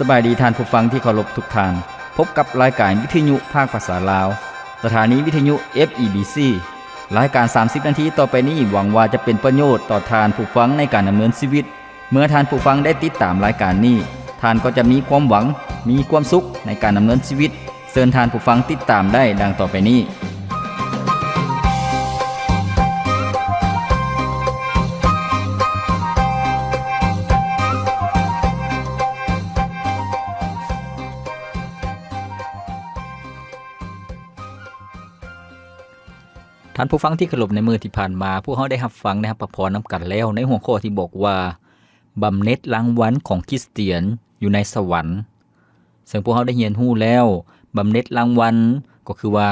ສະບາຍດີທ່ານຜູ້ຟັງທີ່ເຄົາລົບທຸກທ່ານ. ພົບກັບລາຍການວິທະຍຸພາກພາສາລາວ, ສະຖານີວິທະຍຸ ເອັຟ ອີ ບີ ຊີ. ລາຍການສາມສິບນາທີຕໍ່ໄປນີ້ ຫວັງວ່າຈະເປັນປະໂຫຍດຕໍ່ທ່ານຜູ້ຟັງໃນການດຳເນີນຊີວິດ. ເມື່ອທ່ານຜູ້ຟັງໄດ້ຕິດຕາມລາຍການນີ້, ທ່ານກໍຈະມີຄວາມຫວັງ, ມີຄວາມສຸກໃນການດຳເນີນຊີວິດ. ເຊີນທ່ານຜູ້ຟັງຕິດຕາມໄດ້ດັ່ງຕໍ່ໄປນີ້. ທ່ານຜູ້ຟັງທີ່ເຄົາລົບ, ໃນມື້ທີ່ຜ່ານມາ, ພວກເຮົາໄດ້ຮັບຟັງ, ໄດ້ຮັບພະພອນນຳກັນແລ້ວ ໃນຫົວຂໍ້ທີ່ບອກວ່າ ບຳເໜັດລາງວັນຂອງຄຣິສຕຽນຢູ່ໃນສະຫວັນ. ເຊິ່ງພວກເຮົາໄດ້ຮຽນຮູ້ແລ້ວ, ບຳເໜັດລາງວັນກໍຄືວ່າ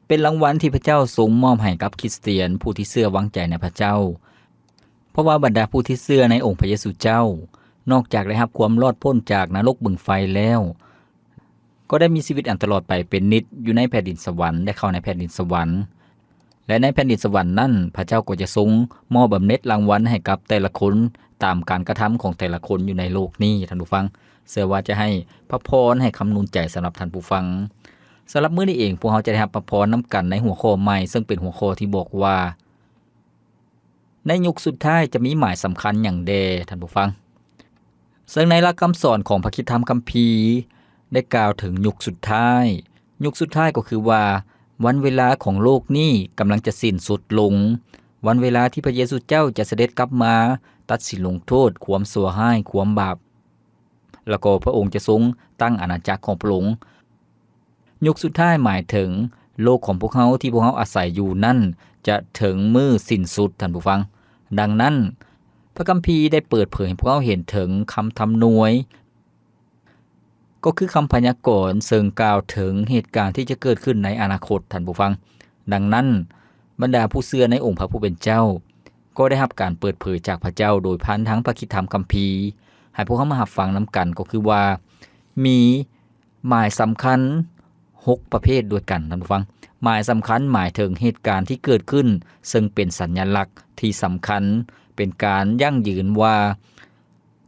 ເປັນລາງວັນທີ່ພະເຈົ້າຊົງມອບໃຫ້ກັບຄຣິສຕຽນຜູ້ທີ່ເຊື່ອວາງໃຈໃນພະເຈົ້າ. ເພາະວ່າບັນດາຜູ້ທີ່ເຊື່ອໃນອົງພະເຢຊູເຈົ້າ, ນອກຈາກໄດ້ຮັບຄວາມລອດພົ້ນຈາກນະລົກບຶງໄຟແລ້ວ, ກໍໄດ້ມີຊີວິດອັນຕະຫຼອດໄປເປັນນິດຢູ່ໃນແຜ່ນດິນສະຫວັນ, ໄດ້ເຂົ້າໃນແຜ່ນດິນສະຫວັນ. ແລະ ໃນແຜ່ນດິນສະຫວັນນັ້ນ, ພະເຈົ້າກໍຈະຊົງມອບບຳເໜັດລາງວັນໃຫ້ກັບແຕ່ລະຄົນຕາມການກະທຳຂອງແຕ່ລະຄົນຢູ່ໃນໂລກນີ້, ທ່ານຜູ້ຟັງ. ເຊື່ອວ່າຈະໃຫ້ພະພອນ, ໃຫ້ຄຳໜູນໃຈສຳລັບທ່ານຜູ້ຟັງ. ສຳລັບມື້ນີ້ເອງ, ພວກເຮົາຈະໄດ້ຮັບພະພອນນຳກັນໃນຫົວຂໍ້ໃໝ່, ເຊິ່ງເປັນຫົວຂໍ້ທີ່ບອກວ່າ ໃນຍຸກສຸດທ້າຍຈະມີໝາຍສຳຄັນຫຍັງແດ່, ທ່ານຜູ້ຟັງ? ເຊິ່ງໃນຫຼັກຄຳສອນຂອງພະຄຣິສຕະທຳຄຳພີໄດ້ກ່າວເຖິງຍຸກສຸດທ້າຍ. ຍຸກສຸດທ້າຍກໍຄືວ່າ ວັນເວລາຂອງໂລກນີ້ກຳລັງຈະສິ້ນສຸດລົງ. ວັນເວລາທີ່ພະເຢຊູເຈົ້າຈະສະເດັດກັບມາຕັດສິນລົງໂທດຄວາມຊົ່ວຮ້າຍ, ຄວາມບາບ. ແລ້ວກໍພະອົງຈະຊົງຕັ້ງອານາຈັກຂອງພະອົງ. ຍຸກສຸດທ້າຍໝາຍເຖິງໂລກຂອງພວກເຮົາທີ່ພວກເຮົາອາໄສຢູ່ນັ້ນຈະເຖິງມື້ສິ້ນສຸດ, ທ່ານຜູ້ຟັງ. ດັ່ງນັ້ນ, ພະຄຳພີໄດ້ເປີດເຜີຍໃຫ້ພວກເຮົາເຫັນເຖິງຄຳທຳນວຍ, ກໍຄືຄຳພະຍາກອນເຊິ່ງກ່າວເຖິງເຫດການທີ່ຈະເກີດຂຶ້ນໃນອະນາຄົດ, ທ່ານຜູ້ຟັງ. ດັ່ງນັ້ນ, ບັນດາຜູ້ເຊື່ອໃນອົງພະຜູ້ເປັນເຈົ້າ ກໍໄດ້ຮັບການເປີດເຜີຍຈາກພະເຈົ້າໂດຍຜ່ານທາງພະຄຣິສຕະທຳຄຳພີ ໃຫ້ພວກເຮົາມາຮັບຟັງນຳກັນ, ກໍຄືວ່າມີໝາຍສຳຄັນຫົກປະເພດດ້ວຍກັນ, ທ່ານຜູ້ຟັງ. ໝາຍສຳຄັນໝາຍເຖິງເຫດການທີ່ເກີດຂຶ້ນ, ເຊິ່ງເປັນສັນຍະລັກທີ່ສຳຄັນ, ເປັນການຢັ້ງຢືນວ່າ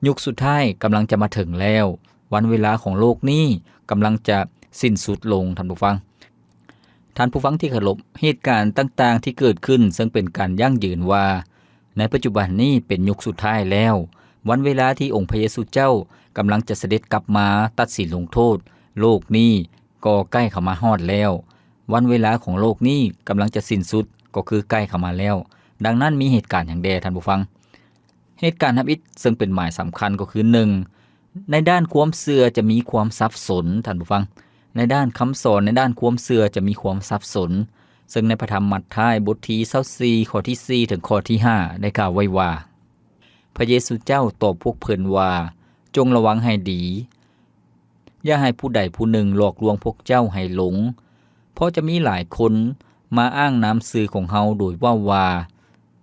ຍຸກສຸດທ້າຍກຳລັງຈະມາເຖິງແລ້ວ. ວັນເວລາຂອງໂລກນີ້ກຳລັງຈະສິ້ນສຸດລົງ, ທ່ານຜູ້ຟັງ. ທ່ານຜູ້ຟັງທີ່ເຄົາລົບ, ເຫດການຕ່າງໆທີ່ເກີດຂຶ້ນ ເຊິ່ງເປັນການຢັ້ງຢືນວ່າ ໃນປັດຈຸບັນນີ້ເປັນຍຸກສຸດທ້າຍແລ້ວ. ວັນເວລາທີ່ອົງພະເຢຊູເຈົ້າກຳລັງຈະສະເດັດກັບມາຕັດສິນລົງໂທດໂລກນີ້ກໍໃກ້ເຂົ້າມາຮອດແລ້ວ. ວັນເວລາຂອງໂລກນີ້ກຳລັງຈະສິ້ນສຸດ, ກໍຄືໃກ້ເຂົ້າມາແລ້ວ. ດັ່ງນັ້ນ, ມີເຫດການຫຍັງແດ່, ທ່ານຜູ້ຟັງ? ເຫດການທຳອິດເຊິ່ງເປັນໝາຍສຳຄັນກໍຄື ໜຶ່ງ ໃນດ້ານຄວາມເຊື່ອຈະມີຄວາມສັບສົນ, ທ່ານຜູ້ຟັງ. ໃນດ້ານຄຳສອນ, ໃນດ້ານຄວາມເຊື່ອຈະມີຄວາມສັບສົນ, ເຊິ່ງໃນພະທຳມັດທາຍ ບົດທີຊາວສີ່ ຂໍ້ທີສີ່ ເຖິງຂໍ້ທີຫ້າ ໄດ້ກ່າວໄວ້ວ່າ ພະເຢຊູເຈົ້າຕອບພວກເພິ່ນວ່າ, ຈົ່ງລະວັງໃຫ້ດີ, ຢ່າໃຫ້ຜູ້ໃດຜູ້ໜຶ່ງຫຼອກລວງພວກເຈົ້າໃຫ້ຫຼົງ, ເພາະຈະມີຫຼາຍຄົນມາອ້າງນາມຊື່ຂອງເຮົາໂດຍເວົ້າວ່າ,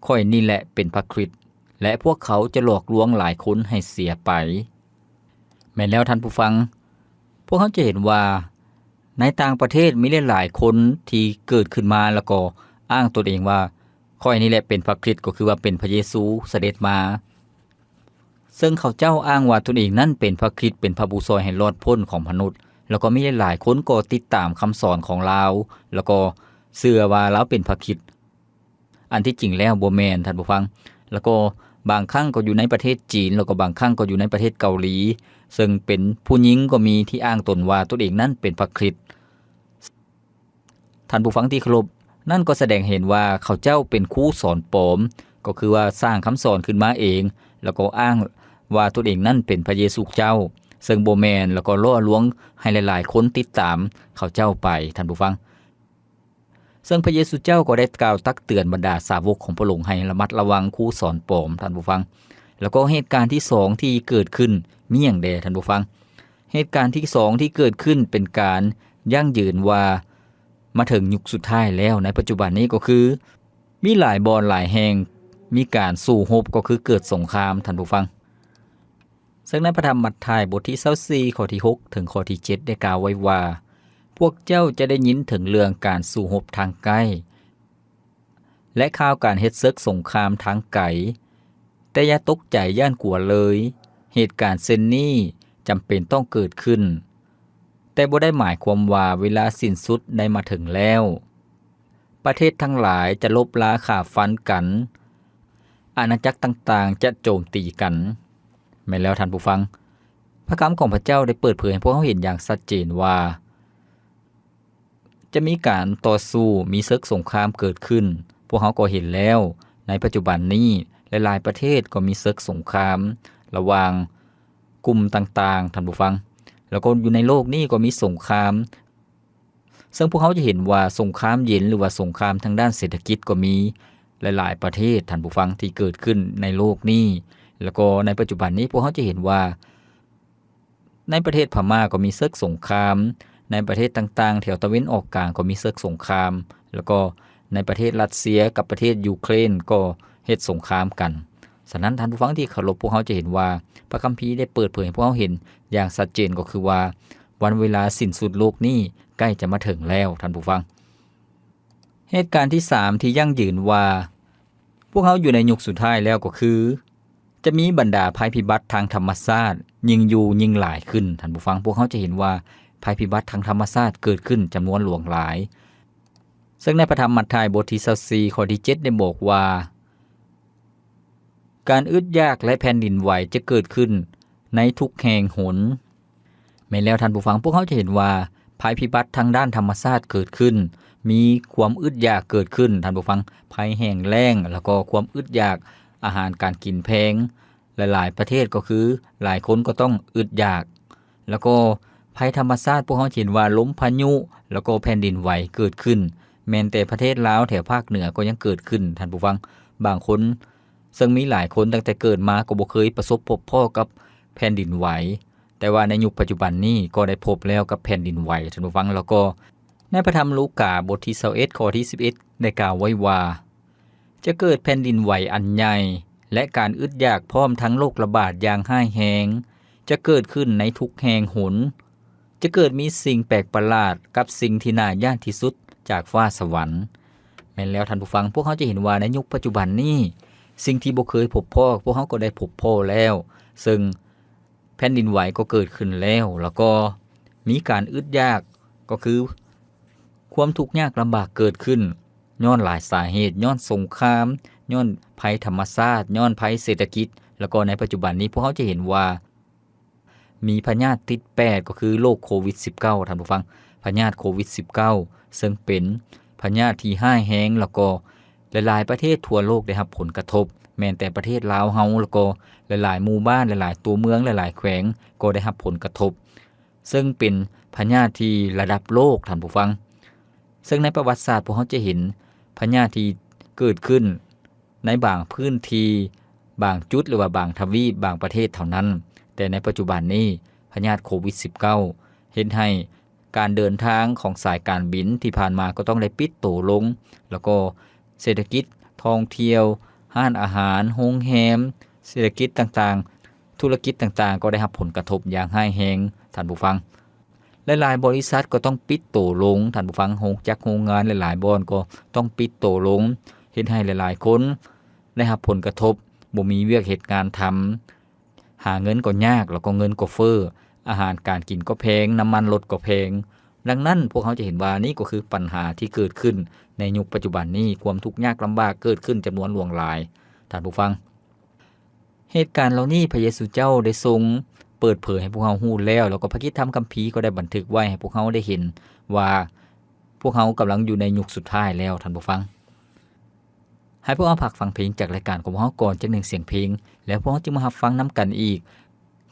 ຂ້ອຍນີ້ແຫຼະເປັນພະຄຣິດ, ແລະ ພວກເຂົາຈະຫຼອກລວງຫຼາຍຄົນໃຫ້ເສຍໄປ. ແມ່ນແລ້ວທ່ານຜູ້ຟັງ, ພວກເຮົາຈະເຫັນວ່າໃນຕ່າງປະເທດມີຫຼາຍໆຄົນທີ່ເກີດຂຶ້ນມາ ແລ້ວກໍອ້າງຕົນເອງວ່າ ຂ້ອຍນີ້ແຫຼະເປັນພະຄຣິດ, ກໍຄືວ່າເປັນພະເຢຊູສະເດັດມາ. ເຊິ່ງເຂົາເຈົ້າອ້າງວ່າຕົນເອງນັ້ນເປັນພະຄຣິດ, ເປັນພະຜູ້ຊ່ອຍໃຫ້ລອດພົ້ນຂອງມະນຸດ, ແລ້ວກໍມີຫຼາຍໆຄົນກໍຕິດຕາມຄຳສອນຂອງລາວ, ແລ້ວກໍເຊື່ອວ່າລາວເປັນພະຄຣິດ. ອັນທີ່ຈິງແລ້ວບໍ່ແມ່ນ, ທ່ານຜູ້ຟັງ. ແລ້ວກໍບາງຄັ້ງກໍຢູ່ໃນປະເທດຈີນ, ແລ້ວກໍບາງຄັ້ງກໍຢູ່ໃນປະເທດເກົາຫຼີ, ເຊິ່ງເປັນຜູ້ຍິງກໍມີທີ່ອ້າງຕົນວ່າຕົນເອງນັ້ນເປັນພະຄຣິດ. ທ່ານຜູ້ຟັງທີ່ເຄົາລົບ, ນັ້ນກໍສະແດງໃຫ້ເຫັນວ່າເຂົາເຈົ້າເປັນຄູສອນປອມ, ກໍຄືວ່າສ້າງຄຳສອນຂຶ້ນມາເອງ, ແລ້ວກໍອ້າງວ່າຕົນເອງນັ້ນເປັນພະເຢຊູເຈົ້າ, ເຊິ່ງບໍ່ແມ່ນ, ແລ້ວກໍຫຼໍ່ລວງໃຫ້ຫຼາຍໆຄົນຕິດຕາມເຂົາເຈົ້າໄປ, ທ່ານຜູ້ຟັງ. ເຊິ່ງພະເຢຊູເຈົ້າກໍໄດ້ກ່າວຕັກເຕືອນບັນດາສາວົກຂອງພະອົງໃຫ້ລະມັດລະວັງຄູສອນປອມ, ທ່ານຜູ້ຟັງ. ແລ້ວກໍເຫດການທີສອງທີ່ເກີດຂຶ້ນມີຫຍັງແດ່, ທ່ານຜູ້ຟັງ? ເຫດການທີສອງທີ່ເກີດຂຶ້ນເປັນການຢັ້ງຢືນວ່າມາເຖິງຍຸກສຸດທ້າຍແລ້ວໃນປັດຈຸບັນນີ້, ກໍຄືມີຫຼາຍບ່ອນຫຼາຍແຫ່ງມີການສູ້ຮົບ, ກໍຄືເກີດສົງຄາມ, ທ່ານຜູ້ຟັງ. ເຊິ່ງໃນພະທຳມັດທາຍ ບົດທີຊາວສີ່ ຂໍ້ທີຫົກ ເຖິງຂໍ້ທີເຈັດ ໄດ້ກ່າວໄວ້ວ່າ, ພວກເຈົ້າຈະໄດ້ຍິນເຖິງເລື່ອງການສູ້ຮົບທາງໃກ້ ແລະ ຂ່າວການເຮັດເສິກສົງຄາມທາງໄກ, ແຕ່ຢ່າຕົກໃຈຢ້ານກົວເລີຍ. ເຫດການເຊັ່ນນີ້ ຈຳເປັນຕ້ອງເກີດຂຶ້ນ, ແຕ່ບໍ່ໄດ້ໝາຍຄວາມວ່າເວລາສິ້ນສຸດໄດ້ມາເຖິງແລ້ວ. ປະເທດທັງຫຼາຍຈະລົບລາຂ້າຟັນກັນ, ອານາຈັກຕ່າງໆຈະໂຈມຕີກັນ. ແມ່ນແລ້ວທ່ານຜູ້ຟັງ, ພະຄຳຂອງພະເຈົ້າໄດ້ເປີດເຜີຍໃຫ້ພວກເຮົາເຫັນຢ່າງຊັດເຈນວ່າ ຈະມີການຕໍ່ສູ້, ມີເສິກສົງຄາມເກີດຂຶ້ນ. ພວກເຮົາກໍເຫັນແລ້ວ, ໃນປັດຈຸບັນນີ້ ຫຼາຍໆປະເທດກໍມີເສິກສົງຄາມລະຫວ່າງກຸ່ມຕ່າງໆ, ທ່ານຜູ້ຟັງ, ແລ້ວກໍຢູ່ໃນໂລກນີ້ກໍມີສົງຄາມ. ເຊິ່ງພວກເຮົາຈະເຫັນວ່າສົງຄາມເຢັນ ຫຼືວ່າສົງຄາມທາງດ້ານເສດຖະກິດກໍມີຫຼາຍໆປະເທດ, ທ່ານຜູ້ຟັງ, ທີ່ເກີດຂຶ້ນໃນໂລກນີ້. ແລ້ວກໍໃນປັດຈຸບັນນີ້ ພວກເຮົາຈະເຫັນວ່າ ໃນປະເທດພະມ້າກໍມີເສິກສົງຄາມ, ໃນປະເທດຕ່າງໆແຖວຕາເວັນອອກກາງກໍມີເສິກສົງຄາມ, ແລ້ວກໍໃນປະເທດຣັດເຊຍກັບປະເທດຢູເຄຣນກໍເຮັດສົງຄາມກັນ. ສະນັ້ນທ່ານຜູ້ຟັງທີ່ເຄົາລົບ, ພວກເຮົາຈະເຫັນວ່າພະຄຳພີໄດ້ເປີດເຜີຍໃຫ້ພວກເຮົາເຫັນຢ່າງຊັດເຈນ ກໍຄືວ່າວັນເວລາສິ້ນສຸດໂລກນີ້ໃກ້ຈະມາເຖິງແລ້ວ, ທ່ານຜູ້ຟັງ. ເຫດການທີສາມທີ່ຢັ້ງຢືນວ່າ ພວກເຮົາຢູ່ໃນຍຸກສຸດທ້າຍແລ້ວກໍຄື ຈະມີບັນດາໄພພິບັດທາງທຳມະຊາດຍິ່ງຢູ່ຍິ່ງຫຼາຍຂຶ້ນ. ທ່ານຜູ້ຟັງ, ພວກເຮົາຈະເຫັນວ່າໄພພິບັດທາງທຳມະຊາດເກີດຂຶ້ນຈຳນວນຫຼວງຫຼາຍ. ເຊິ່ງໃນພະທຳມັດທາຍບົດທີຊາວສີ່ ຂໍ້ທີເຈັດ ໄດ້ບອກວ່າ ການອຶດຢາກ ແລະ ແຜ່ນດິນໄຫວຈະເກີດຂຶ້ນໃນທຸກແຫ່ງຫົນ. ແມ່ນແລ້ວທ່ານຜູ້ຟັງ, ພວກເຮົາຈະເຫັນວ່າໄພພິບັດທາງດ້ານທຳມະຊາດເກີດຂຶ້ນ, ມີຄວາມອຶດຢາກເກີດຂຶ້ນ, ທ່ານຜູ້ຟັງ, ໄພແຫ້ງແລ້ງ ແລ້ວກໍຄວາມອຶດຢາກອາຫານການກິນແພງ. ຫຼາຍໆປະເທດກໍຄືຫຼາຍຄົນກໍຕ້ອງອຶດຢາກ. ແລ້ວກໍໄພທຳມະຊາດ, ພວກເຮົາຈະເຫັນວ່າລົມພາຍຸ ແລ້ວກໍແຜ່ນດິນໄຫວເກີດຂຶ້ນ. ແມ່ນແຕ່ປະເທດລາວແຖວພາກເໜືອກໍຍັງເກີດຂຶ້ນ, ທ່ານຜູ້ຟັງ. ບາງຄົນ ເຊິ່ງມີຫຼາຍຄົນຕັ້ງແຕ່ເກີດມາກໍບໍ່ເຄີຍປະສົບພົບພໍ້ກັບແຜ່ນດິນໄຫວ, ແຕ່ວ່າໃນຍຸກປັດຈຸບັນນີ້ກໍໄດ້ພົບແລ້ວກັບແຜ່ນດິນໄຫວ, ທ່ານຜູ້ຟັງ. ແລ້ວກໍໃນພະທຳລູກາ ບົດທີຊາວເອັດ ຂໍ້ທີສິບເອັດ ໄດ້ກ່າວໄວ້ວ່າ ຈະເກີດແຜ່ນດິນໄຫວອັນໃຫຍ່ ແລະ ການອຶດຢາກ ພ້ອມທັງໂລກລະບາດຢ່າງຮ້າຍແຮງ ຈະເກີດຂຶ້ນໃນທຸກແຫ່ງຫົນ. ຈະເກີດມີສິ່ງແປກປະຫຼາດກັບສິ່ງທີ່ໜ້າຢ້ານທີ່ສຸດຈາກຟ້າສະຫວັນ. ແມ່ນແລ້ວທ່ານຜູ້ຟັງ, ພວກເຮົາຈະເຫັນວ່າໃນຍຸກປັດຈຸບັນນີ້ ສິ່ງທີ່ບໍ່ເຄີຍພົບພໍ້ ພວກເຮົາກໍໄດ້ພົບພໍ້ແລ້ວ, ເຊິ່ງແຜ່ນດິນໄຫວກໍເກີດຂຶ້ນແລ້ວ, ແລ້ວກໍມີການອຶດຢາກ ກໍຄືຄວາມທຸກຍາກລຳບາກເກີດຂຶ້ນ ຍ້ອນຫຼາຍສາເຫດ, ຍ້ອນສົງຄາມ, ຍ້ອນໄພທຳມະຊາດ, ຍ້ອນໄພເສດຖະກິດ, ແລ້ວກໍໃນປັດຈຸບັນນີ້ ພວກເຮົາຈະເຫັນວ່າ ມີພະຍາດຕິດແປດ ກໍຄືໂລກໂຄວິດສິບເກົ້າ ທ່ານຜູ້ຟັງ, ພະຍາດໂຄວິດສິບເກົ້າ ເຊິ່ງເປັນພະຍາດທີ່ຮ້າຍແຮງ ແລ້ວກໍຫຼາຍໆປະເທດທົ່ວໂລກໄດ້ຮັບຜົນກະທົບ. ແມ່ນແຕ່ປະເທດລາວເຮົາ ແລ້ວກໍຫຼາຍໆໝູ່ບ້ານ, ຫຼາຍໆຕົວເມືອງ, ຫຼາຍໆແຂວງກໍໄດ້ຮັບຜົນກະທົບ, ເຊິ່ງເປັນພະຍາດທີ່ລະດັບໂລກ, ທ່ານຜູ້ຟັງ. ເຊິ່ງໃນປະຫວັດສາດ ພວກເຮົາຈະເຫັນພະຍາດທີ່ເກີດຂຶ້ນ ໃນບາງພື້ນທີ່, ບາງຈຸດ ຫຼືວ່າບາງທະວີບ, ບາງປະເທດເທົ່ານັ້ນ. ແຕ່ໃນປັດຈຸບັນນີ້ ພະຍາດໂຄວິດສິບເກົ້າ ເຮັດໃຫ້ການເດີນທາງຂອງສາຍການບິນທີ່ຜ່ານມາກໍຕ້ອງໄດ້ປິດໂຕລົງ, ແລ້ວກໍເສດຖະກິດທ່ອງທ່ຽວ, ຮ້ານອາຫານ, ໂຮງແຮມ, ເສດຖະກິດຕ່າງໆ, ທຸລະກິດຕ່າງໆ ກໍໄດ້ຮັບຜົນກະທົບຢ່າງຮ້າຍແຮງ, ທ່ານຜູ້ຟັງ. ຫຼາຍໆບໍລິສັດກໍຕ້ອງປິດໂຕລົງ, ທ່ານຜູ້ຟັງ, ໂຮງຈັກໂຮງງານຫຼາຍໆບ່ອນກໍຕ້ອງປິດໂຕລົງ, ເຮັດໃຫ້ຫຼາຍໆຄົນໄດ້ຮັບຜົນກະທົບ, ບໍ່ມີວຽກເຮັດງານທຳ, ຫາເງິນກໍຍາກ, ແລ້ວກໍເງິນກໍເຟີ້, ອາຫານການກິນກໍແພງ, ນ້ຳມັນລົດກໍແພງ. ດັ່ງນັ້ນ, ພວກເຮົາຈະເຫັນວ່ານີ້ກໍຄືບັນຫາທີ່ເກີດຂຶ້ນໃນຍຸກປັດຈຸບັນນີ້, ຄວາມທຸກຍາກລຳບາກເກີດຂຶ້ນຈຳນວນຫຼວງຫຼາຍ, ທ່ານຜູ້ຟັງ. ເຫດການເຫຼົ່ານີ້ ພະເຢຊູເຈົ້າໄດ້ຊົງເປີດເຜີຍໃຫ້ພວກເຮົາຮູ້ແລ້ວ, ແລ້ວກໍພະຄຣິສຕະທຳຄຳພີກໍໄດ້ບັນທຶກໄວ້ໃຫ້ພວກເຮົາໄດ້ເຫັນວ່າ ພວກເຮົາກຳລັງຢູ່ໃນຍຸກສຸດທ້າຍແລ້ວ, ທ່ານຜູ້ຟັງ. ໃຫ້ພວກເຮົາພັກຟັງເພງຈາກລາຍການຂອງພວກເຮົາກ່ອນຈັກໜຶ່ງສຽງເພງ, ແລ້ວພວກເຮົາຈຶ່ງມາຮັບຟັງນຳກັນອີກ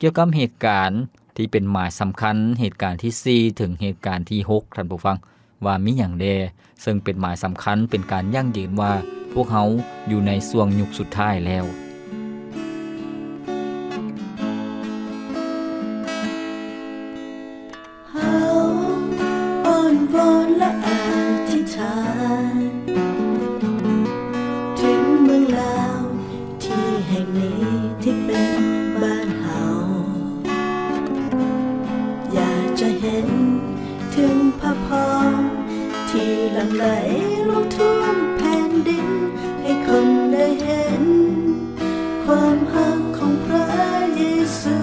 ກ່ຽວກັບເຫດການທີ່ເປັນໝາຍສຳຄັນ, ເຫດການທີສີ່ ເຖິງເຫດການທີຫົກ, ທ່ານຜູ້ຟັງ. ວ່າມີຫຍັງແດ່ ເຊິ່ງເປັນໝາຍສຳຄັນ ເປັນການຢັ້ງຢືນວ່າພວກເຮົາຢູ່ໃນຊ່ວງຍຸກສຸດທ້າຍແລ້ວ. ເຮົາອ້ອນວອນ ແລະ ອະທິຖານ ເຖິງເມືອງລາວ ທີ່ແຫ່ງນີ້ທີ່ເປັນບ້ານເຮົາ ຢາກຈະເຫັນເຖິງພະພອນ ທີ່ຫຼັ່ງໄຫຼລົງທົ່ວມແຜ່ນດິນ ໃຫ້ຄົນໄດ້ເຫັນຄວາມຮັກຂອງພຣະເຢຊູ.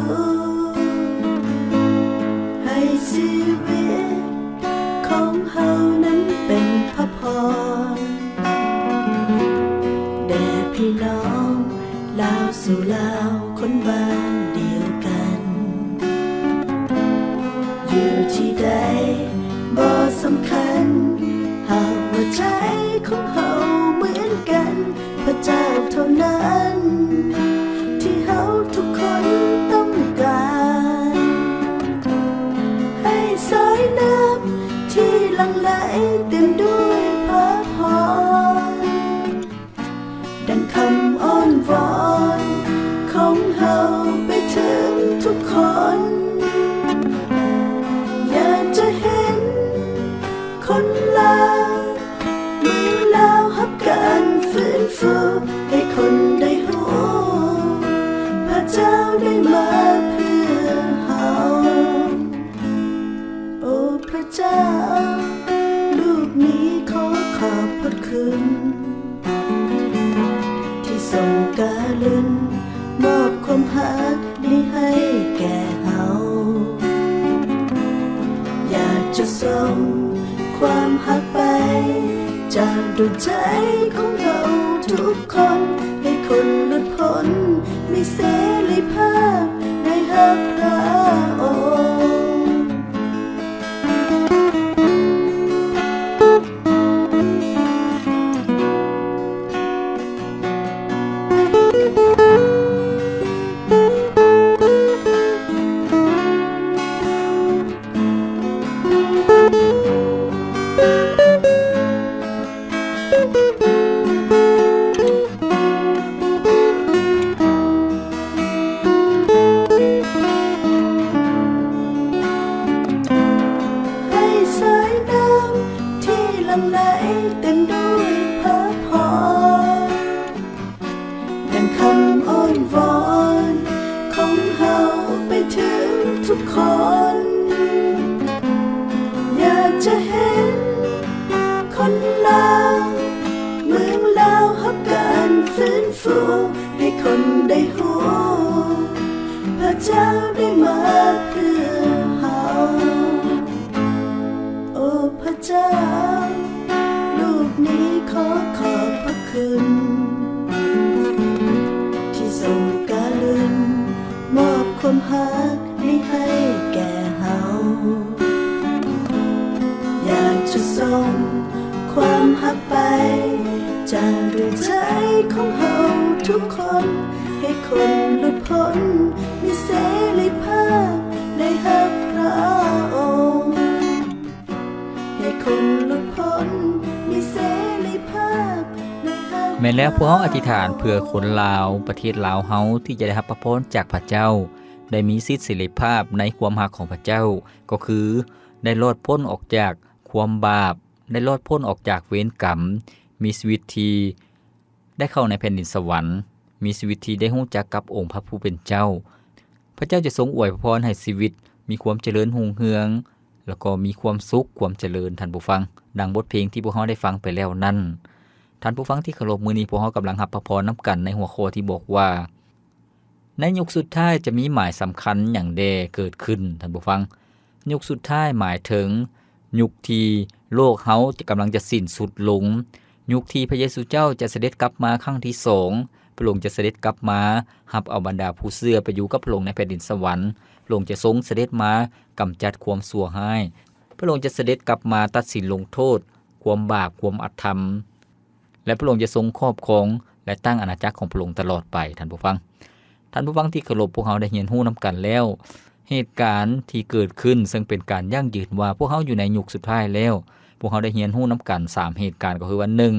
ລາວສູ່ລາວ ຄົນບ້ານດຽວກັນ ຢູ່ທີ່ໃດບໍ່ສຳຄັນ ຫາກວ່າໃຈຂອງເຮົາເໝືອນກັນ ພະເຈົ້າເທົ່ານັ້ນ ທີ່ເຮົາທຸກຄົນຕ້ອງການ ໃຫ້ສາຍນ້ຳທີ່ຫຼັ່ງໄຫຼເຕັມດ້ວຍພະພອນ ດັ່ງຄຳອ້ອນວອນຂອງເຮົາໄປເຖິງທຸກຄົນ ຢາກຈະເຫັນຄົນລາວ ເມືອງລາວຮັບການຟື້ນຟູ ໃຫ້ຄົນໄດ້ຮູ້ ພະເຈົ້າໄດ້ມາເພື່ອເຮົາ ໂອ້ພະເຈົ້າ ລູກນີ້ຂໍຂອບພະຄຸນ ທີ່ຊົງກະລຸນ ມອບຄວາມຮັກນີ້ໃຫ້ແກ່ເຮົາ ຢາກຈະສົ່ງຄວາມຮັກໄປ ຈາກດວງໃຈຂອງເຮົາທຸກຄົນ ໃຫ້ຄົນຫຼຸດພົ້ນ ມີເສລີພາບ ໄດ້ຮັບພະອົງ. ໃຫ້ສາຍນ້ຳທີ່ຫຼັ່ງໄຫຼເຕັມດ້ວຍພະພອນ ດັ່ງຄຳອ້ອນວອນຂອງເຮົາໄປເຖິງທຸກຄົນ ຢາກຈະເຫັນຄົນລາວ ເມືອງລາວຮັບການຟື້ນຟູ ໃຫ້ຄົນໄດ້ຮູ້ ພະເຈົ້າໄດ້ມາເພື່ອເຮົາ. ໂອ້ພະເຈົ້າ ລູກນີ້ຂໍຂອບພະຄຸນ ທີ່ຊົງກະລຸນ ມອບຄວາມຮັກນີ້ໃຫ້ແກ່ເຮົາ ຢາກຈະສົ່ງຄວາມຮັກໄປ ຈາກດວງໃຈຂອງເຮົາທຸກຄົນ ໃຫ້ຄົນຫຼຸດພົ້ນ ມີເສລີພາບ ໄດ້ຮັບພະອົງ ໃຫ້ຄົນຫຼຸດພົ້ນ ມີເສລີພາບ ໄດ້ຮັບ ແມ່ນແລ້ວ ພວກເຮົາອະທິຖານເພື່ອຄົນລາວ ປະເທດລາວເຮົາ ທີ່ຈະໄດ້ຮັບພະພອນຈາກພະເຈົ້າ ໄດ້ມີສິດເສລີພາບໃນຄວາມຮັກຂອງພະເຈົ້າ ກໍຄືໄດ້ລອດພົ້ນອອກຈາກຄວາມບາບ ໄດ້ລອດພົ້ນອອກຈາກເວນກຳ ມີຊີວິດທີ່ ໄດ້ເຂົ້າໃນແຜ່ນດິນສະຫວັນ, ມີຊີວິດທີ່ໄດ້ຮູ້ຈັກກັບອົງພະຜູ້ເປັນເຈົ້າ. ພະເຈົ້າຈະຊົງອວຍພອນໃຫ້ຊີວິດມີຄວາມຈະເລີນຮຸ່ງເຮືອງ ແລ້ວກໍມີຄວາມສຸກ, ຄວາມຈະເລີນ, ທ່ານຜູ້ຟັງ, ດັ່ງບົດເພງທີ່ພວກເຮົາໄດ້ຟັງໄປແລ້ວນັ້ນ. ທ່ານຜູ້ຟັງທີ່ເຄົາລົບ, ມື້ນີ້ພວກເຮົາກຳລັງຮັບພະພອນນຳກັນໃນຫົວຂໍ້ທີ່ບອກວ່າ ໃນຍຸກສຸດທ້າຍຈະມີໝາຍສຳຄັນຫຍັງແດ່ເກີດຂຶ້ນ, ທ່ານຜູ້ຟັງ? ຍຸກສຸດທ້າຍໝາຍເຖິງຍຸກທີ່ໂລກເຮົາຈະກຳລັງຈະສິ້ນສຸດລົງ, ຍຸກທີ່ພະເຢຊູເຈົ້າຈະສະເດັດກັບມາຄັ້ງທີສອງ, ພະອົງຈະສະເດັດກັບມາຮັບເອົາບັນດາຜູ້ເຊື່ອໄປຢູ່ກັບພະອົງໃນແຜ່ນດິນສະຫວັນ, ພະອົງຈະຊົງສະເດັດມາກຳຈັດຄວາມຊົ່ວຮ້າຍ, ພະອົງຈະສະເດັດກັບມາຕັດສິນລົງໂທດຄວາມບາບ, ຄວາມອະທຳ. ແລະ ພະອົງຈະຊົງຄອບຄອງ ແລະ ຕັ້ງອານາຈັກຂອງພະອົງຕະຫຼອດໄປ, ທ່ານຜູ້ຟັງ. ທ່ານຜູ້ຟັງທີ່ເຄົາລົບ, ພວກເຮົາໄດ້ຮຽນຮູ້ນຳກັນແລ້ວ ເຫດການທີ່ເກີດຂຶ້ນ ເຊິ່ງເປັນການຢັ້ງຢືນວ່າພວກເຮົາຢູ່ໃນຍຸກສຸດທ້າຍແລ້ວ. ພວກເຮົາໄດ້ຮຽນຮູ້ນຳກັນສາມເຫດການ, ກໍຄືວ່າ ໜຶ່ງ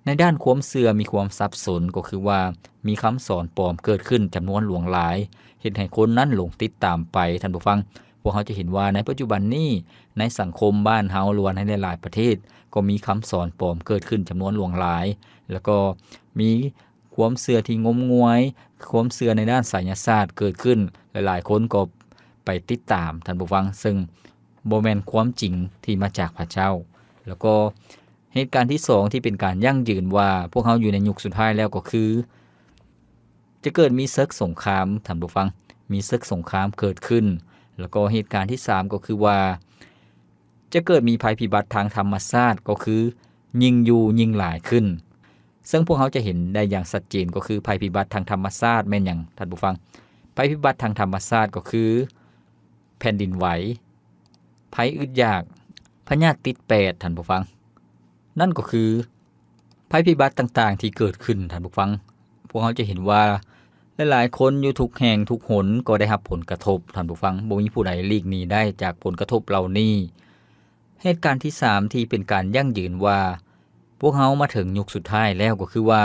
ໃນດ້ານຄວາມເຊື່ອມີຄວາມສັບສົນ, ກໍຄືວ່າມີຄຳສອນປອມເກີດຂຶ້ນຈຳນວນຫຼວງຫຼາຍ, ເຮັດໃຫ້ຄົນນັ້ນຫຼົງຕິດຕາມໄປ, ທ່ານຜູ້ຟັງ. ພວກເຮົາຈະເຫັນວ່າໃນປັດຈຸບັນນີ້ ໃນສັງຄົມບ້ານເຮົາ ຫຼືວ່າໃນຫຼາຍໆປະເທດ ກໍມີຄຳສອນປອມເກີດຂຶ້ນຈຳນວນຫຼວງຫຼາຍ, ແລ້ວກໍມີຄວາມເຊື່ອທີ່ງົມງວາຍ, ຄວາມເຊື່ອໃນດ້ານໄສຍະສາດເກີດຂຶ້ນ, ຫຼາຍໆຄົນກໍໄປຕິດຕາມ, ທ່ານຜູ້ຟັງ, ເຊິ່ງບໍ່ແມ່ນຄວາມຈິງທີ່ມາຈາກພະເຈົ້າ. ແລ້ວກໍເຫດການທີສອງທີ່ເປັນການຢັ້ງຢືນວ່າພວກເຮົາຢູ່ໃນຍຸກສຸດທ້າຍແລ້ວ ກໍຄື ຈະເກີດມີເສິກສົງຄາມ, ທ່ານຜູ້ຟັງ, ມີເສິກສົງຄາມເກີດຂຶ້ນ, ແລ້ວກໍເຫດການທີສາມກໍຄືວ່າ ຈະເກີດມີໄພພິບັດທາງທຳມະຊາດ, ກໍຄືຍິ່ງຢູ່ຍິ່ງຫຼາຍຂຶ້ນ. ເຊິ່ງພວກເຮົາຈະເຫັນໄດ້ຢ່າງຊັດເຈນກໍຄືໄພພິບັດທາງທຳມະຊາດແມ່ນຫຍັງທ່ານຜູ້ຟັງ? ໄພພິບັດທາງທຳມະຊາດກໍຄືແຜ່ນດິນໄຫວ, ໄພອຶດຢາກ, ພະຍາດຕິດແປດ ທ່ານຜູ້ຟັງ. ນັ້ນກໍຄືໄພພິບັດຕ່າງໆທີ່ເກີດຂຶ້ນ ທ່ານຜູ້ຟັງ. ພວກເຮົາຈະເຫັນວ່າຫຼາຍໆຄົນຢູ່ທຸກແຫ່ງທຸກຫົນກໍໄດ້ຮັບຜົນກະທົບ ທ່ານຜູ້ຟັງ. ບໍ່ມີຜູ້ໃດຫຼີກໜີໄດ້ຈາກຜົນກະທົບເຫຼົ່ານີ້. ເຫດການທີສາມທີ່ເປັນການຢັ້ງຢືນວ່າພວກເຮົາມາເຖິງຍຸກສຸດທ້າຍແລ້ວ ກໍຄືວ່າ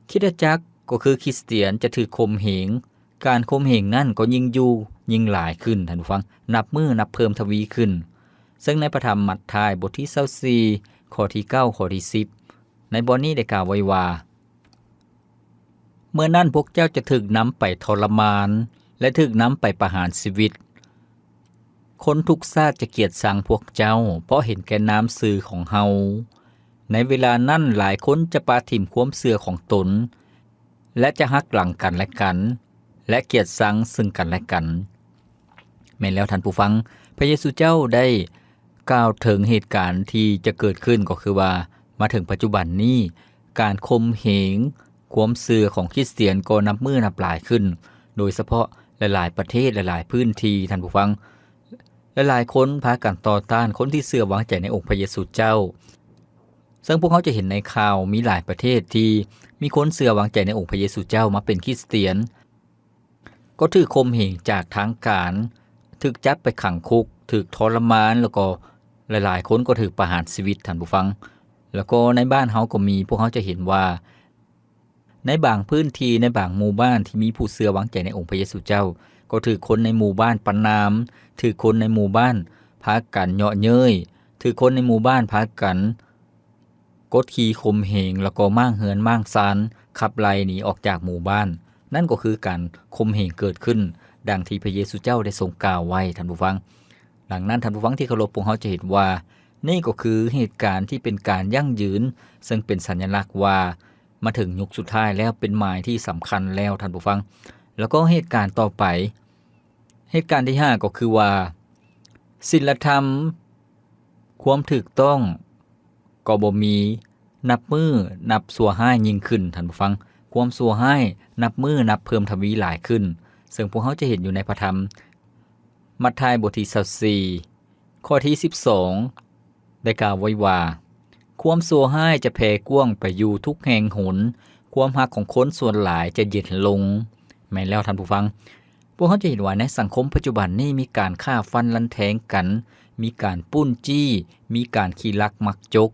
ຄຣິສຕະຈັກ ກໍຄືຄຣິສຕຽນຈະຖືກຂົ່ມເຫງ. ການຂົ່ມເຫງນັ້ນກໍຍິ່ງຢູ່ຍິ່ງຫຼາຍຂຶ້ນ ທ່ານຜູ້ຟັງ, ນັບມື້ນັບເພີ່ມທະວີຂຶ້ນ. ເຊິ່ງໃນພະທຳມັດທາຍບົດທີຊາວສີ່ ຂໍ້ທີເກົ້າ ຂໍ້ທີສິບ ໃນບ່ອນນີ້ໄດ້ກ່າວໄວ້ວ່າ, ເມື່ອນັ້ນພວກເຈົ້າຈະຖືກນຳໄປທໍລະມານ ແລະ ຖືກນຳໄປປະຫານຊີວິດ. ຄົນທຸກຊາດຈະກຽດຊັງພວກເຈົ້າ ເພາະເຫັນແກ່ນາມຊື່ຂອງເຮົາ. ໃນເວລານັ້ນຫຼາຍຄົນຈະປະຖິ້ມຄວາມເຊື່ອຂອງຕົນ ແລະ ຈະຫັກຫຼັງກັນແລະກັນ ແລະ ກຽດຊັງເຊິ່ງກັນແລະກັນ. ແມ່ນແລ້ວທ່ານຜູ້ຟັງ, ພະເຢຊູເຈົ້າໄດ້ກ່າວເຖິງເຫດການທີ່ຈະເກີດຂຶ້ນ ກໍຄືວ່າມາເຖິງປັດຈຸບັນນີ້ ການຂົ່ມເຫງຄວາມເຊື່ອຂອງຄຣິສຕຽນກໍນັບມື້ນັບຫຼາຍຂຶ້ນ, ໂດຍສະເພາະຫຼາຍໆປະເທດ, ຫຼາຍໆພື້ນທີ່, ທ່ານຜູ້ຟັງ. ຫຼາຍໆຄົນພາກັນຕໍ່ຕ້ານຄົນທີ່ເຊື່ອວາງໃຈໃນອົງພະເຢຊູເຈົ້າ. ເຊິ່ງພວກເຮົາຈະເຫັນໃນຂ່າວ ມີຫຼາຍປະເທດທີ່ມີຄົນເຊື່ອວາງໃຈໃນອົງພະເຢຊູເຈົ້າມາເປັນຄຣິສຕຽນ, ກໍຖືກຂົ່ມເຫງຈາກທາງການ, ຖືກຈັບໄປຂັງຄຸກ, ຖືກທໍລະມານ, ແລ້ວກໍຫຼາຍໆຄົນກໍຖືກປະຫານຊີວິດ, ທ່ານຜູ້ຟັງ. ແລ້ວກໍໃນບ້ານເຮົາກໍມີ, ພວກເຮົາຈະເຫັນວ່າ ໃນບາງພື້ນທີ່, ໃນບາງໝູ່ບ້ານທີ່ມີຜູ້ເຊື່ອວາງໃຈໃນອົງພະເຢຊູເຈົ້າ, ກໍຖືກຄົນໃນໝູ່ບ້ານປະນາມ, ຖືກຄົນໃນໝູ່ບ້ານພາກັນເຍາະເຍີ້ຍ, ຖືກຄົນໃນໝູ່ບ້ານພາກັນ ກົດຂີ່ຂົ່ມເຫງ ແລ້ວກໍມ້າງເຮືອນມ້າງຊານ ຂັບໄລ່ໜີອອກຈາກໝູ່ບ້ານ. ນັ້ນກໍຄືການຂົ່ມເຫງເກີດຂຶ້ນ ດັ່ງທີ່ພະເຢຊູເຈົ້າໄດ້ຊົງກ່າວໄວ້, ທ່ານຜູ້ຟັງ. ດັ່ງນັ້ນ, ທ່ານຜູ້ຟັງທີ່ເຄົາລົບ, ພວກເຮົາຈະເຫັນວ່າ ນີ້ກໍຄືເຫດການທີ່ເປັນການຢັ້ງຢືນ, ເຊິ່ງເປັນສັນຍະລັກວ່າມາເຖິງຍຸກສຸດທ້າຍແລ້ວ, ເປັນໝາຍທີ່ສຳຄັນແລ້ວ, ທ່ານຜູ້ຟັງ. ແລ້ວກໍເຫດການຕໍ່ໄປ, ເຫດການທີຫ້າກໍຄືວ່າ ສິນລະທຳ, ຄວາມຖືກຕ້ອງກໍບໍ່ມີ, ນັບມື້ນັບຊົ່ວຮ້າຍຍິ່ງຂຶ້ນ, ທ່ານຜູ້ຟັງ. ຄວາມຊົ່ວຮ້າຍນັບມື້ນັບເພີ່ມທະວີຫຼາຍຂຶ້ນ, ເຊິ່ງພວກເຮົາຈະເຫັນຢູ່ໃນພະທຳມັດທາຍບົດທີຊາວສີ່ ຂໍ້ທີສິບສອງ ໄດ້ກ່າວໄວ້ວ່າ, ຄວາມຊົ່ວຮ້າຍຈະແຜ່ກວ້າງໄປຢູ່ທຸກແຫ່ງຫົນ, ຄວາມຮັກຂອງຄົນສ່ວນຫຼາຍຈະເຢັນລົງ. ແມ່ນແລ້ວທ່ານຜູ້ຟັງ, ພວກເຮົາຈະເຫັນວ່າໃນສັງຄົມປັດຈຸບັນນີ້ມີການຂ້າຟັນລັນແທງກັນ, ມີການປຸ້ນຈີ້, ມີການຂີ້ລັກມັກຈົກ,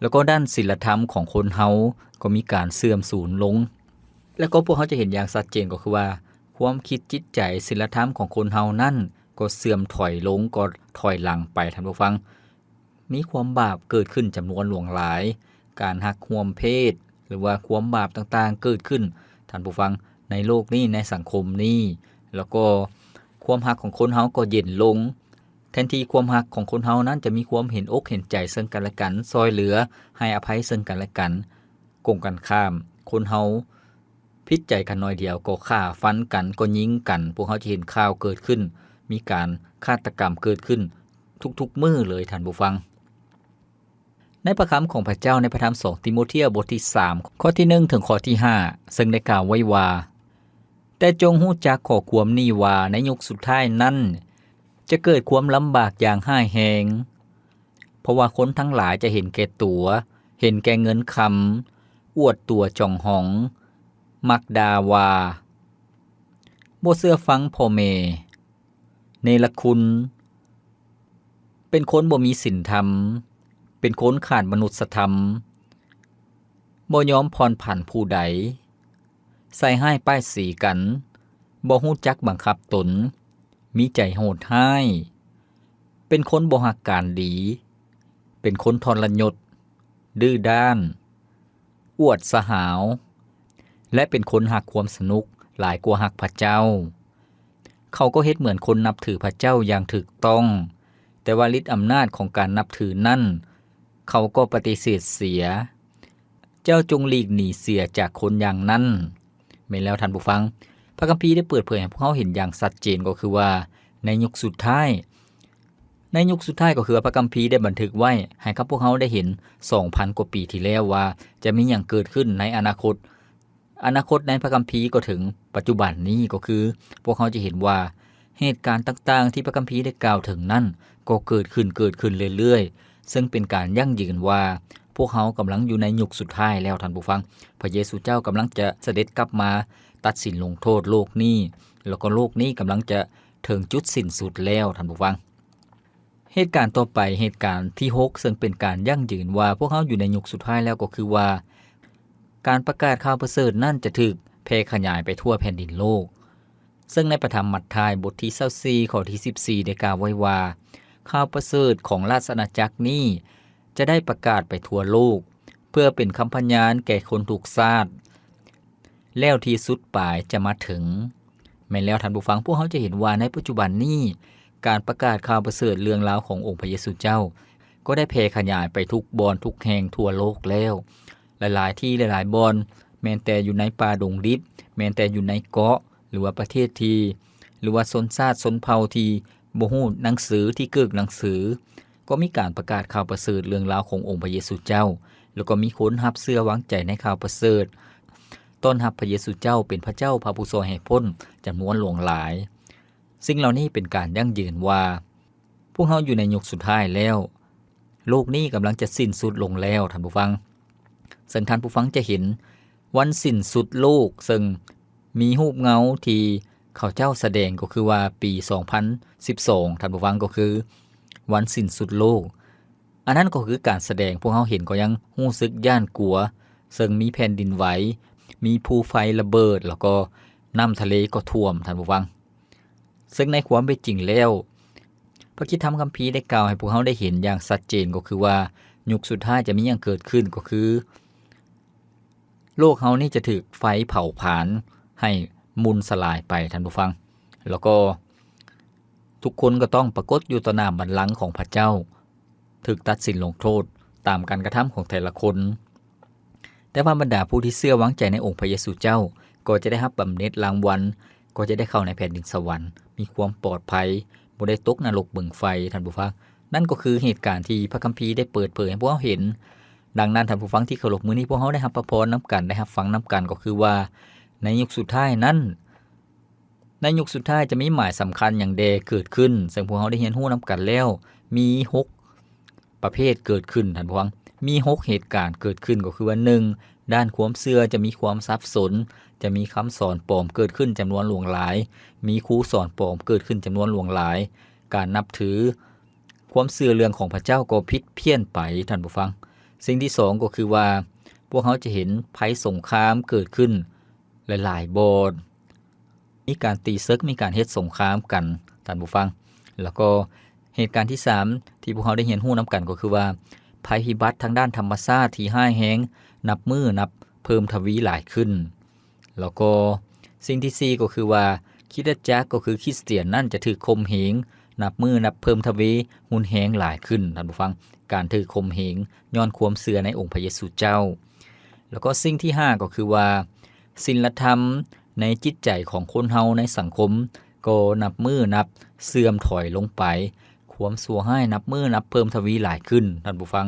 ແລ້ວກໍດ້ານສິນລະທຳຂອງຄົນເຮົາກໍມີການເສື່ອມສູນລົງ. ແລ້ວກໍພວກເຮົາຈະເຫັນຢ່າງຊັດເຈນກໍຄືວ່າ ຄວາມຄິດຈິດໃຈສິນລະທຳຂອງຄົນເຮົານັ້ນກໍເສື່ອມຖອຍລົງ, ກໍຖອຍຫຼັງໄປ, ທ່ານຜູ້ຟັງ. ມີຄວາມບາບເກີດຂຶ້ນຈຳນວນຫຼວງຫຼາຍ, ການຮັກຮ່ວມເພດ ຫຼືວ່າຄວາມບາບຕ່າງໆເກີດຂຶ້ນ, ທ່ານຜູ້ຟັງ, ໃນໂລກນີ້, ໃນສັງຄົມນີ້, ແລ້ວກໍຄວາມຮັກຂອງຄົນເຮົາກໍເຢັນລົງ. ແທນທີ່ຄວາມຮັກຂອງຄົນເຮົານັ້ນຈະມີຄວາມເຫັນອົກເຫັນໃຈເຊິ່ງກັນແລະກັນ, ຊ່ອຍເຫຼືອ, ໃຫ້ອະໄພເຊິ່ງກັນແລະກັນ, ກົງກັນຂ້າມ, ຄົນເຮົາຜິດໃຈກັນໜ້ອຍດຽວກໍຂ້າຟັນກັນ, ກໍຍິງກັນ. ພວກເຮົາຈະເຫັນຂ່າວເກີດຂຶ້ນ, ມີການຄາດຕະກຳເກີດຂຶ້ນທຸກໆມື້ເລີຍ, ທ່ານຜູ້ຟັງ. ໃນພະຄຳຂອງພະເຈົ້າໃນພະທຳສອງຕີໂມທຽວ ບົດທີສາມ ຂໍ້ທີໜຶ່ງ ເຖິງຂໍ້ທີຫ້າ ເຊິ່ງໄດ້ກ່າວໄວ້ວ່າ, ແຕ່ຈົ່ງຮູ້ຈັກຂໍ້ຄວາມນີ້ວ່າ ໃນຍຸກສຸດທ້າຍນັ້ນ ຈະເກີດຄວາມລຳບາກຢ່າງຮ້າຍແຮງ, ເພາະວ່າຄົນທັງຫຼາຍຈະເຫັນແກ່ຕົວ, ເຫັນແກ່ເງິນຄຳ, ອວດຕົວຈອງຫອງ, ມັກດ່າວ່າ, ບໍ່ເຊື່ອຟັງພໍ່ແມ່, ເນລະຄຸນ, ເປັນຄົນບໍ່ມີສິນທຳ, ເປັນຄົນຂາດມະນຸດສະທຳ, ບໍ່ຍອມຜ່ອນຜັນຜູ້ໃດ, ໃສ່ຮ້າຍປ້າຍສີກັນ, ບໍ່ຮູ້ຈັກບັງຄັບຕົນ, ມີໃຈໂຫດຮ້າຍ, ເປັນຄົນບໍ່ຮັກການດີ, ເປັນຄົນທໍລະຍົດ, ດື້ດ້ານ, ອວດສະຫາວ ແລະ ເປັນຄົນຮັກຄວາມສະໜຸກຫຼາຍກວ່າຮັກພະເຈົ້າ. ເຂົາກໍເຮັດເໝືອນຄົນນັບຖືພະເຈົ້າຢ່າງຖືກຕ້ອງ, ແຕ່ວ່າລິດອຳນາດຂອງການນັບຖືນັ້ນ ເຂົາກໍປະຕິເສດເສຍ. ເຈົ້າຈົ່ງຫຼີກໜີເສຍຈາກຄົນຢ່າງນັ້ນ. ແມ່ນແລ້ວທ່ານຜູ້ຟັງ, ພະຄຳພີໄດ້ເປີດເຜີຍໃຫ້ພວກເຮົາເຫັນຢ່າງຊັດເຈນ ກໍຄືວ່າໃນຍຸກສຸດທ້າຍ, ໃນຍຸກສຸດທ້າຍກໍຄືວ່າພະຄຳພີໄດ້ບັນທຶກໄວ້ໃຫ້ກັບພວກເຮົາໄດ້ເຫັນ ສອງພັນກວ່າປີທີ່ແລ້ວວ່າຈະມີຫຍັງເກີດຂຶ້ນໃນອະນາຄົດ. ອະນາຄົດໃນພະຄຳພີກໍເຖິງປັດຈຸບັນນີ້ ກໍຄືພວກເຮົາຈະເຫັນວ່າເຫດການຕ່າງໆທີ່ພະຄຳພີໄດ້ກ່າວເຖິງນັ້ນ ກໍເກີດຂຶ້ນ ເກີດຂຶ້ນເລື້ອຍໆ ເຊິ່ງເປັນການຢັ້ງຢືນວ່າພວກເຮົາກຳລັງຢູ່ໃນຍຸກສຸດທ້າຍແລ້ວທ່ານຜູ້ຟັງ. ພະເຢຊູເຈົ້າກຳລັງຈະສະເດັດກັບມາຕັດສິນລົງໂທດໂລກນີ້ ແລ້ວກໍໂລກນີ້ກຳລັງຈະເຖິງຈຸດສິ້ນສຸດແລ້ວທ່ານຜູ້ຟັງ. ເຫດການຕໍ່ໄປ ເຫດການທີຫົກ ເຊິ່ງເປັນການຢັ້ງຢືນວ່າພວກເຮົາຢູ່ໃນຍຸກສຸດທ້າຍແລ້ວ ກໍຄືວ່າ ການປະກາດຂ່າວປະເສີດນັ້ນຈະຖືກແຜ່ຂະຫຍາຍໄປທົ່ວແຜ່ນດິນໂລກ. ເຊິ່ງໃນພະທຳມັດທາຍບົດທີຊາວສີ່ ຂໍ້ທີສິບສີ່ ໄດ້ກ່າວໄວ້ວ່າ ຂ່າວປະເສີດຂອງລາຊະອານາຈັກນີ້ຈະໄດ້ປະກາດໄປທົ່ວໂລກ ເພື່ອເປັນຄຳພະຍານແກ່ຄົນທຸກຊາດ ແລ້ວທີ່ສຸດປາຍຈະມາເຖິງ. ແມ່ນແລ້ວທ່ານຜູ້ຟັງ, ພວກເຮົາຈະເຫັນວ່າໃນປັດຈຸບັນນີ້ ການປະກາດຂ່າວປະເສີດເລື່ອງລາວຂອງອົງພະເຢຊູເຈົ້າ ກໍໄດ້ແຜ່ຂະຫຍາຍໄປທຸກບ່ອນທຸກແຫ່ງທົ່ວໂລກແລ້ວ. ຫຼາຍໆທີ່ ຫຼາຍໆບ່ອນ ແມ່ນແຕ່ຢູ່ໃນປ່າດົງດິບ, ແມ່ນແຕ່ຢູ່ໃນເກາະ ຫຼືວ່າປະເທດທີ່ ຫຼືວ່າຊົນຊາດຊົນເຜົ່າທີ່ບໍ່ຮູ້ໜັງສື ທີ່ເກີກໜັງສື ກໍມີການປະກາດຂ່າວປະເສີດເລື່ອງລາວຂອງອົງພະເຢຊູເຈົ້າ ແລ້ວກໍມີຄົນຮັບເຊື່ອວາງໃຈໃນຂ່າວປະເສີດ ຕ້ອນຮັບພະເຢຊູເຈົ້າເປັນພະເຈົ້າພະຜູ້ຊ່ວຍໃຫ້ພົ້ນຈຳນວນຫຼວງຫຼາຍ. ສິ່ງເຫຼົ່ານີ້ເປັນການຢັ້ງຢືນວ່າ ພວກເຮົາຢູ່ໃນຍຸກສຸດທ້າຍແລ້ວ, ໂລກນີ້ກຳລັງຈະສິ້ນສຸດລົງແລ້ວ, ທ່ານຜູ້ຟັງ. ເຊິ່ງທ່ານຜູ້ຟັງຈະເຫັນວັນສິ້ນສຸດໂລກ, ເຊິ່ງມີຮູບເງົາທີ່ເຂົາເຈົ້າສະແດງ ກໍຄືວ່າປີສອງພັນສິບສອງ, ທ່ານຜູ້ຟັງ, ກໍຄືວັນສິ້ນສຸດໂລກ. ອັນນັ້ນກໍຄືການສະແດງ, ພວກເຮົາເຫັນກໍຍັງຮູ້ສຶກຢ້ານກົວ, ເຊິ່ງມີແຜ່ນດິນໄຫວ, ມີພູໄຟລະເບີດ, ແລ້ວກໍນ້ຳທະເລກໍຖ້ວມ, ທ່ານຜູ້ຟັງ. ເຊິ່ງໃນຄວາມເປັນຈິງແລ້ວ, ພະຄຣິດທຳຄຳພີໄດ້ກ່າວໃຫ້ພວກເຮົາໄດ້ເຫັນຢ່າງຊັດເຈນ, ກໍຄືວ່າຍຸກສຸດທ້າຍຈະມີຫຍັງເກີດຂຶ້ນ, ກໍຄືໂລກເຮົານີ້ຈະຖືກໄຟເຜົາຜານໃຫ້ໝຸ່ນສະຫຼາຍໄປ, ທ່ານຜູ້ຟັງ. ແລ້ວກໍທຸກຄົນກໍຕ້ອງປາກົດຢູ່ຕໍ່ໜ້າບັນລັງຂອງພະເຈົ້າ, ຖືກຕັດສິນລົງໂທດຕາມການກະທຳຂອງແຕ່ລະຄົນ. ແຕ່ວ່າບັນດາຜູ້ທີ່ເຊື່ອວາງໃຈໃນອົງພະເຢຊູເຈົ້າ ກໍຈະໄດ້ຮັບບຳເໜັດລາງວັນ, ກໍຈະໄດ້ເຂົ້າໃນແຜ່ນດິນສະຫວັນ, ມີຄວາມປອດໄພ, ບໍ່ໄດ້ຕົກນະລົກເບິ່ງໄຟ, ທ່ານຜູ້ຟັງ. ນັ້ນກໍຄືເຫດການທີ່ພະຄຳພີໄດ້ເປີດເຜີຍໃຫ້ພວກເຮົາເຫັນ. ດັ່ງນັ້ນ, ທ່ານຜູ້ຟັງທີ່ເຄົາລົບ, ມື້ນີ້ພວກເຮົາໄດ້ຮັບພະພອນນຳກັນ, ໄດ້ຮັບຟັງນຳກັນ, ກໍຄືວ່າໃນຍຸກສຸດທ້າຍນັ້ນ, ໃນຍຸກສຸດທ້າຍຈະມີໝາຍສຳຄັນຫຍັງແດ່ເກີດຂຶ້ນ, ເຊິ່ງພວກເຮົາໄດ້ຮຽນຮູ້ນຳກັນແລ້ວ, ມີຫົກປະເພດເກີດຂຶ້ນ, ທ່ານຜູ້ຟັງ. ມີຫົກເຫດການເກີດຂຶ້ນ, ກໍຄືວ່າ ໜຶ່ງ ດ້ານຄວາມເຊື່ອຈະມີຄວາມສັບສົນ, ຈະມີຄຳສອນປອມເກີດຂຶ້ນຈຳນວນຫຼວງຫຼາຍ, ມີຄູສອນປອມເກີດຂຶ້ນຈຳນວນຫຼວງຫຼາຍ, ການນັບຖືຄວາມເຊື່ອເລື່ອງຂອງພະເຈົ້າກໍຜິດພຽນໄປ, ທ່ານຜູ້ຟັງ. ສິ່ງທີສອງກໍຄືວ່າ ພວກເຮົາຈະເຫັນໄພສົງຄາມເກີດຂຶ້ນຫຼາຍໆບ່ອນ. ມີການຕີເສິກ, ມີການເຮັດສົງຄາມກັນ, ທ່ານຜູ້ຟັງ. ແລ້ວກໍເຫດການທີສາມ ທີ່ພວກເຮົາໄດ້ຮຽນຮູ້ນຳກັນກໍຄືວ່າ ໄພພິບັດທາງດ້ານທຳມະຊາດທີ່ຮ້າຍແຮງ ນັບມື້ນັບເພີ່ມທະວີຫຼາຍຂຶ້ນ. ແລ້ວກໍສິ່ງທີສີ່ກໍຄືວ່າ ຄຣິສຕະຈັກ ກໍຄືຄຣິສຕຽນນັ້ນຈະຖືກຂົ່ມເຫງ ນັບມື້ນັບເພີ່ມທະວີຮຸນແຮງຫຼາຍຂຶ້ນ, ທ່ານຜູ້ຟັງ. ການຖືກຂົ່ມເຫງຍ້ອນຄວາມເຊື່ອໃນອົງພະເຢຊູເຈົ້າ. ແລ້ວກໍສິ່ງທີຫ້າກໍຄືວ່າ ສິນລະທຳໃນຈິດໃຈຂອງຄົນເຮົາໃນສັງຄົມກໍນັບມື້ນັບເສື່ອມຖອຍລົງໄປ, ຄວາມຊົ່ວຮ້າຍນັບມື້ນັບເພີ່ມທະວີຫຼາຍຂຶ້ນ, ທ່ານຜູ້ຟັງ.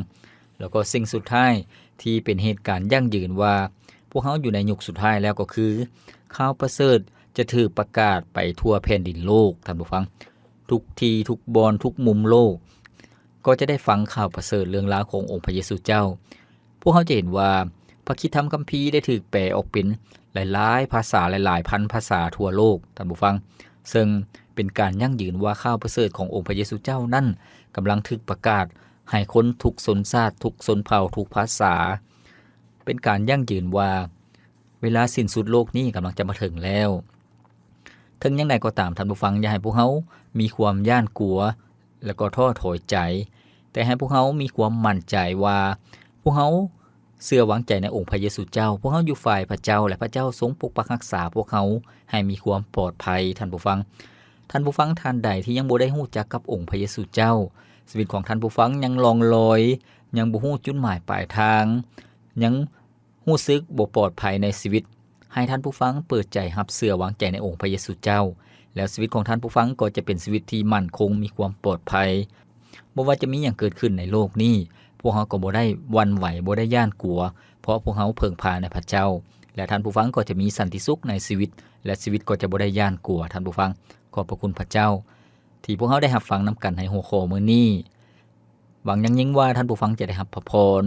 ແລ້ວກໍສິ່ງສຸດທ້າຍທີ່ເປັນເຫດການຢັ້ງຢືນວ່າ ພວກເຮົາຢູ່ໃນຍຸກສຸດທ້າຍແລ້ວກໍຄື ຂ່າວປະເສີດຈະຖືກປະກາດໄປທົ່ວແຜ່ນດິນໂລກ, ທ່ານຜູ້ຟັງ. ທຸກທີ່, ທຸກບ່ອນ, ທຸກມຸມໂລກ ກໍຈະໄດ້ຟັງຂ່າວປະເສີດເລື່ອງລາວຂອງອົງພະເຢຊູເຈົ້າ. ພວກເຮົາຈະເຫັນວ່າ ພະຄຣິດທຳຄຳພີໄດ້ຖືກແປອອກເປັນຫຼາຍໆພາສາ, ຫຼາຍໆພັນພາສາທົ່ວໂລກ, ທ່ານຜູ້ຟັງ, ເຊິ່ງເປັນການຢັ້ງຢືນວ່າຂ່າວປະເສີດຂອງອົງພະເຢຊູເຈົ້ານັ້ນກຳລັງຖືກປະກາດໃຫ້ຄົນທຸກຊົນຊາດ, ທຸກຊົນເຜົ່າ, ທຸກພາສາ. ເປັນການຢັ້ງຢືນວ່າເວລາສິ້ນສຸດໂລກນີ້ກຳລັງຈະມາເຖິງແລ້ວ. ເຖິງຢ່າງໃດກໍຕາມ, ທ່ານຜູ້ຟັງ, ຢ່າໃຫ້ພວກເຮົາມີຄວາມຢ້ານກົວ ແລະກໍທໍ້ຖອຍໃຈ, ແຕ່ໃຫ້ພວກເຮົາມີຄວາມໝັ້ນໃຈວ່າ ພວກເຮົາເຊື່ອວາງໃຈໃນອົງພະເຢຊູເຈົ້າ, ພວກເຮົາຢູ່ຝ່າຍພະເຈົ້າ ແລະ ພະເຈົ້າຊົງປົກປັກຮັກສາພວກເຮົາໃຫ້ມີຄວາມປອດໄພ, ທ່ານຜູ້ຟັງ. ທ່ານຜູ້ຟັງທ່ານໃດທີ່ຍັງບໍ່ໄດ້ຮູ້ຈັກກັບອົງພະເຢຊູເຈົ້າ, ຊີວິດຂອງທ່ານຜູ້ຟັງຍັງລ່ອງລອຍ, ຍັງບໍ່ຮູ້ຈຸດໝາຍປາຍທາງ, ຍັງ ຮູ້ສຶກບໍ່ປອດໄພໃນຊີວິດ, ໃຫ້ທ່ານຜູ້ຟັງເປີດໃຈຮັບເຊື່ອວາງໃຈໃນອົງພະເຢຊູເຈົ້າ, ແລ້ວຊີວິດຂອງທ່ານຜູ້ຟັງກໍຈະເປັນຊີວິດທີ່ໝັ້ນຄົງ, ມີຄວາມປອດໄພ, ບໍ່ວ່າຈະມີຫຍັງເກີດຂຶ້ນໃນໂລກນີ້, ພວກເຮົາກໍບໍ່ໄດ້ຫວັ່ນໄຫວ, ບໍ່ໄດ້ຢ້ານກົວ, ເພາະພວກເຮົາເພິ່ງພາໃນພະເຈົ້າ, ແລະ ທ່ານຜູ້ຟັງກໍຈະມີສັນຕິສຸກໃນຊີວິດ, ແລະ ຊີວິດກໍຈະບໍ່ໄດ້ຢ້ານກົວ. ທ່ານຜູ້ຟັງ, ຂອບພະຄຸນພະເຈົ້າ ທີ່ພວກເຮົາໄດ້ຮັບຟັງນຳກັນໃນຫົວຂໍ້ມື້ນີ້. ຫວັງຢ່າງຍິ່ງວ່າທ່ານຜູ້ຟັງຈະໄດ້ຮັບພະພອນ.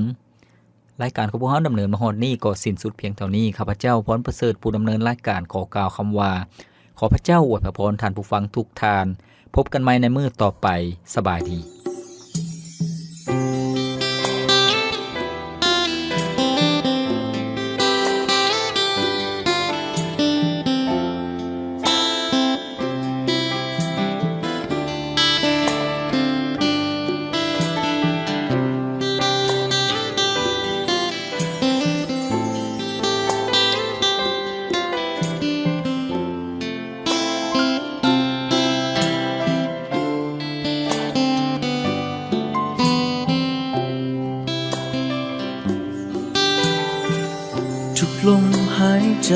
ລາຍການຂອງພວກເຮົາດຳເນີນມາຮອດນີ້ກໍສິ້ນສຸດພຽງເທົ່ານີ້. ຂ້າພະເຈົ້າ ພອນປະເສີດ ຜູ້ດຳເນີນລາຍການ ຂໍກ່າວຄຳວ່າ ຂໍພະເຈົ້າອວຍພະພອນທ່ານຜູ້ຟັງທຸກທ່ານ. ພົບກັນໃໝ່ໃນມື້ຕໍ່ໄປ. ສະບາຍດີ. ທຸກລົມຫາຍໃຈ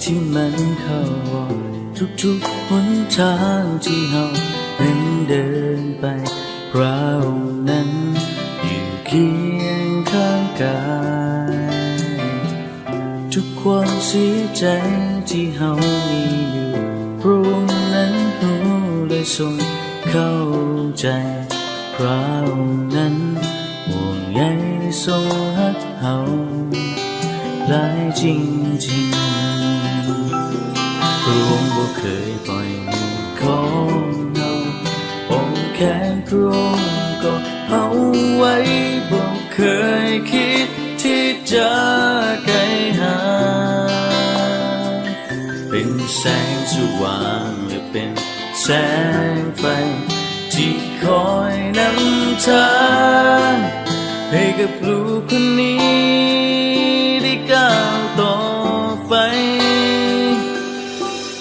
ທີ່ມັນເຂົ້າອອກ, ທຸກໆຫົນທາງທີ່ເຮົາແມ່ນເດີນໄປ, ພະອົງນັ້ນຢູ່ຄຽງຂ້າງກາຍ. ທຸກຄວາມເສຍໃຈທີ່ເຮົາມີຢູ່, ພະອົງນັ້ນຮູ້ ແລະ ຊົງເຂົ້າໃຈ. ພະອົງນັ້ນຫ່ວງໃຍຊົງຮັກເຮົາຫຼາຍຈິງໆ. ພະອົງບໍ່ເຄີຍປ່ອຍມືຂອງເຮົາ, ອ້ອມແຂນພະອົງກໍເຮົາໄວ້, ບໍ່ເຄີຍຄິດທີ່ຈະໄກຫາ. ເປັນແສງສະຫວ່າງ ແລະ ເປັນ ແສງໄຟທີ່ຄອຍນຳທາງ ໃຫ້ກັບລູກຄົນນີ້ໄດ້ກ້າວຕໍ່ໄປ.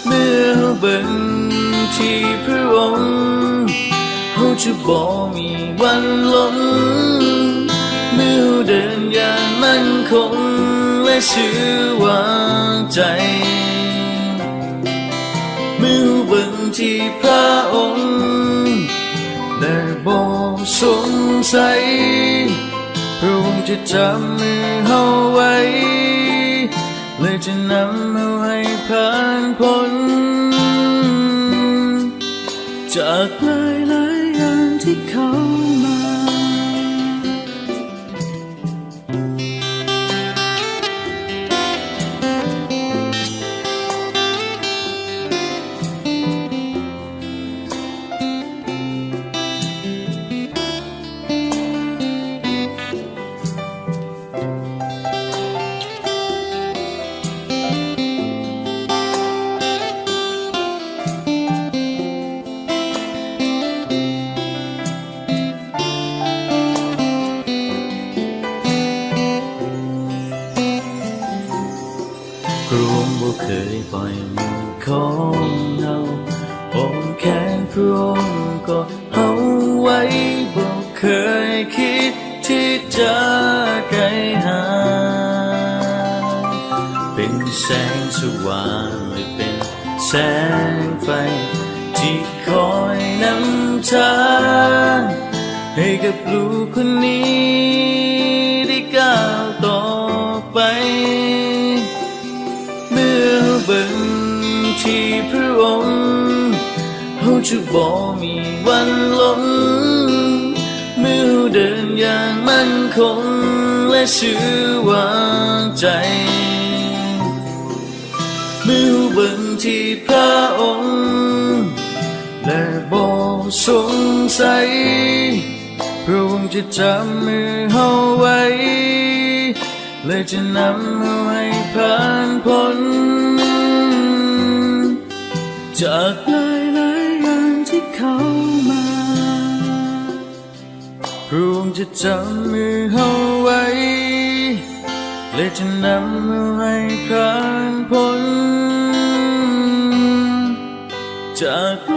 ເມື່ອເຮົາເບິ່ງທີ່ພະອົງ ເຮົາຈະບໍ່ມີວັນລົ້ມ, ເມື່ອເຮົາເດີນຢ່າງໝັ້ນຄົງ ແລະ ຊື່ວາງໃຈ. ເມື່ອເຮົາເບິ່ງທີ່ພະອົງ ແລະ ບໍ່ສົງໄສ, ພະອົງຈະຈັບມືເຮົາໄວ້ ແລະ ຈະນຳເຮົາໃຫ້ຜ່ານພົ້ນຈາກຫຼາຍໆຢ່າງທີ່ເຂົ້າມາ. ພະອົງບໍ່ເຄີຍປ່ອຍມືຂອງເຮົາ, ອ້ອມແຂນພະອົງກໍເຮົາໄວ້, ບໍ່ເຄີຍຄິດທີ່ຈະໄກຫາ. ເປັນແສງສະຫວ່າງ ຫຼື ເປັນ ແສງໄຟທີ່ຄອຍນຳທາງ ໃຫ້ກັບລູກຄົນນີ້ໄດ້ກ້າວຕໍ່ໄປ. ເມື່ອເຮົາເບິ່ງທີ່ພະອົງ ເຮົາຈະບໍ່ມີວັນລົ້ມ. ເມື່ອເຮົາເດີນຢ່າງໝັ້ນຄົງ ແລະ ຊື່ວາງໃຈ. ເມື່ອເຮົາເບິ່ງທີ່ພະອົງ ແລະ ບໍ່ສົງໄສ, ພະອົງຈະຈັບມືເຮົາໄວ້ ແລະ ຈະນຳເຮົາໃຫ້ຜ່ານພົ້ນຈາກຫຼາຍໆຢ່າງທີ່ເຂົ້າມາ. ພະອົງຈະຈັບມືເຮົາໄວ້ ແລະ ຈະນຳເຮົາໃຫ້ຜ່ານພົ້ນຈາກ